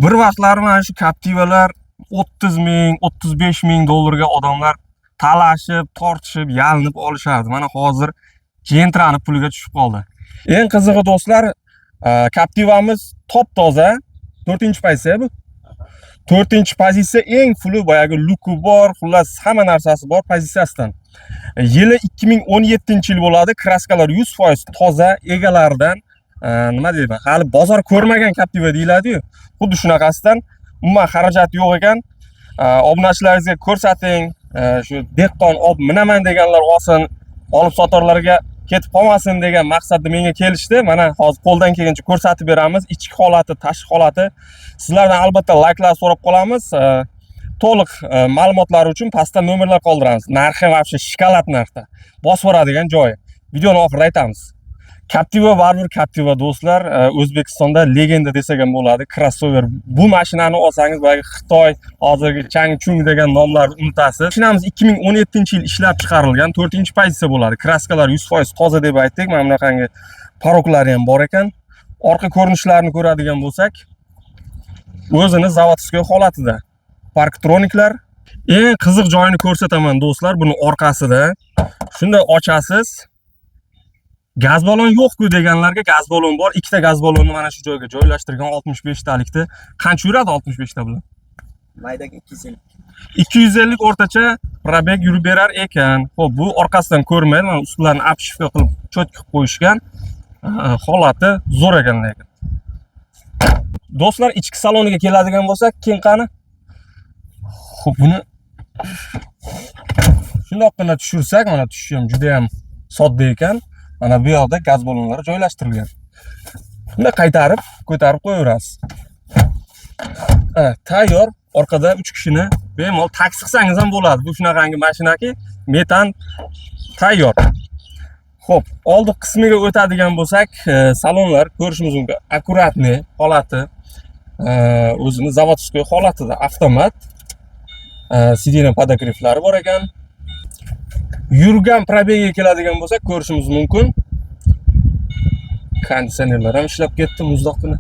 Bir vaqtlar mana shu Captivalar 30 ming, 35 ming dollarga odamlar talashib, tortishib, yalinib olishardi. Mana hozir Gentrani puliga tushib qoldi. Eng qizig'i, do'stlar, Captivamiz top-toza, 4-pozitsiya bu. 4-pozitsiya, eng puli boyagi люки bor, xullas, hamma narsasi bor pozitsiyasidan. Yili 2017-yil bo'ladi. Краска lar 100% toza, egalaridan, nima deyman, hali bozor ko'rmagan Captiva deyiladi-yu. Xuddi shunaqasidan, umuman xarajat yo'q ekan. Obunachilaringizga ko'rsating, shu dehqon olib minaman deganlar olsin, olib sotarlarga ketib qolmasin degan maqsadda menga kelishdi. Mana hozir qo'ldan kelgancha ko'rsatib beramiz. Ichki holati, tashqi holati. Sizlardan albatta layklar so'rab qolamiz. To'liq ma'lumotlar uchun pastda nomerlar qoldiramiz. Narxi вообще shokolad narxda. Bosib yuboradigan joyi. Videoni oxirida aytamiz. Captiva baribir Captiva, do'stlar, O'zbekistonda legenda desak ham bo'ladi. Crossover. Bu mashinani olsangiz, boyagi Xitoy, hozirgi Chang Chung degan nomlarni unutasiz. Mashinamiz 2017-yil ishlab chiqarilgan, 4-pozitsiya bo'ladi. Краска lar 100% toza deb aytdik. Mana bunaqangi порог lari ham bor ekan. Orqa ko'rinishlarini ko'radigan bo'lsak, o'zini заводской holatida. Парктроник lar. Eng qiziq joyini ko'rsataman, do'stlar, buni orqasida. Shunday ochasiz. Gaz balon yo'q-ku deganlarga gaz balon bor. Ikkita gaz balonni mana shu joyga joylashtirgan, 65 talikni. Qancha yuradi 65 ta bilan? Maydaga 250. 250 o'rtacha пробег yurib berar ekan. Xo'p, bu orqasidan ko'rmaydi. Mana ustlarini обшивка qilib, чётко qilib qo'yishgan. Holati zo'r ekan lekin. Do'stlar, ichki saloniga keladigan bo'lsak, keyin qani? Xo'p, buni shundoqqina tushirsak, mana tushishi ham juda ham sodda ekan. Mana bu yoqda gaz ballonlari joylashtirilgan. Buni qaytarib, ko'tarib qo'yaverasiz. Ha, tayyor. Orqada 3 kishini bemalol taksi qilsangiz ham bo'ladi. Bu shunaqangi mashinaki, metan tayyor. Xo'p, oldi qismiga o'tadigan bo'lsak, salonlar ko'rishimiz mumkin. Аккуратный holati, o'zini заводской holatida, avtomat. Сиденье подогрев lari bor ekan. Yurgan пробег ga keladigan bo'lsak, ko'rishimiz mumkin. Konditsionerlar ham ishlab ketdi muzdoqqina.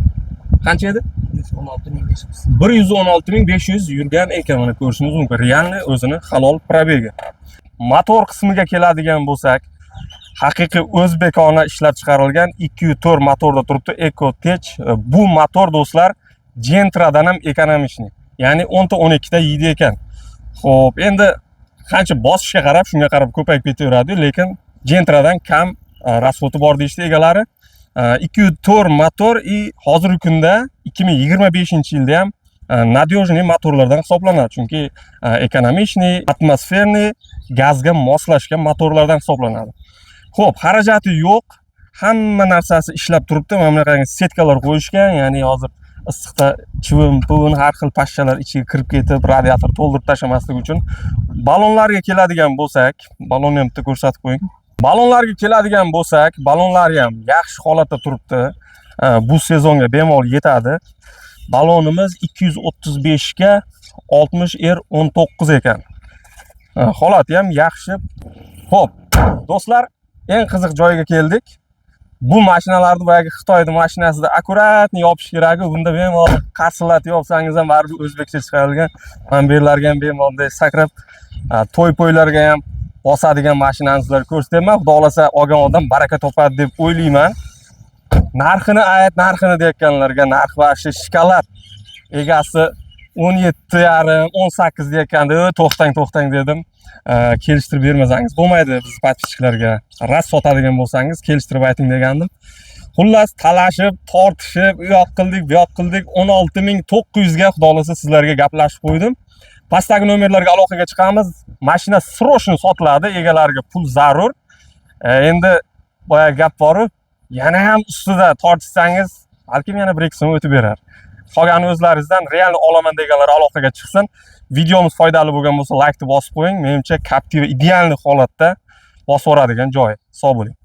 Qancha edi? 116 500. 116 500 yurgan ekan, mana ko'rishimiz mumkin. Реальный o'zini halol пробег i. Motor qismiga keladigan bo'lsak, haqiqiy o'zbekona ishlab chiqarilgan 2.4 motorda turibdi Ecotech. Bu motor, do'stlar, Gentradan ham экономичный. Ya'ni 10 ta 12 ta yeydi ekan. Xo'p, endi qancha bosishga qarab, shunga qarab ko'payib ketaveradi, lekin Gentradan kam расход i bor deyishdi egalari. 2.4 motor и hozirgi kunda 2025-yilda ham надежный motorlardan hisoblanadi, chunki экономичный, атмосферный gazga moslashgan motorlardan hisoblanadi. Xo'p, xarajati yo'q, hamma narsasi ishlab turibdi. Mana bunaqangi сетка lar qo'yishgan, ya'ni hozir issiqda chivin, puvin, har xil pashshalar ichiga kirib ketib, radiator to'ldirib tashlamaslik uchun. Ballonlarga keladigan bo'lsak, ballonni ham bitta ko'rsatib qo'ying. Ballonlarga keladigan bo'lsak, ballonlari ham yaxshi holatda turibdi. Bu sezonga bemalol yetadi. Ballonimiz 235 ga 60 R 19 ekan. Holati ham yaxshi. Xo'p, do'stlar, eng qiziq joyga keldik. Bu mashinalarni boyagi Xitoyni mashinasida аккуратный yopish kerak. Bunda bemalol qarsillatib yopsangiz ham baribir o'zbekcha chiqarilgan. Mana bu yerlarga ham bemalol bunday sakrab, to'y po'ylarga ham bosadigan mashinani sizlarga ko'rsatyapman. Xudo xohlasa, olgan odam baraka topadi deb o'ylayman. Narxini ayt, narxini deyotganlarga narx вообще shokolad. Egasi 17,5, 18 deyotganda, "Ey, to'xtang, to'xtang", dedim. Kelishtirib bermasangiz bo'lmaydi biz подписчик larga. Rost sotadigan bo'lsangiz, kelishtirib ayting degandim. Xullas, talashib, tortishib, u yoq qildik, bu yoq qildik. 16 900 ga, xudo xohlasa, sizlarga gaplashib qo'ydim. Pastdagi nomerlarga aloqaga chiqamiz. Mashina срочно sotiladi, egalariga pul zarur. Endi boya gap boru, yana ham ustida tortishsangiz, balkim yana 1-2 so'm o'tib berar. Qolgani o'zlaringizdan, real olaman deganlar aloqaga chiqsin. Videomiz foydali bo'lgan bo'lsa, laykni bosib qo'ying. Menimcha, Captiva идеальный holatda bosib yuboradigan joyi. Sog' bo'ling.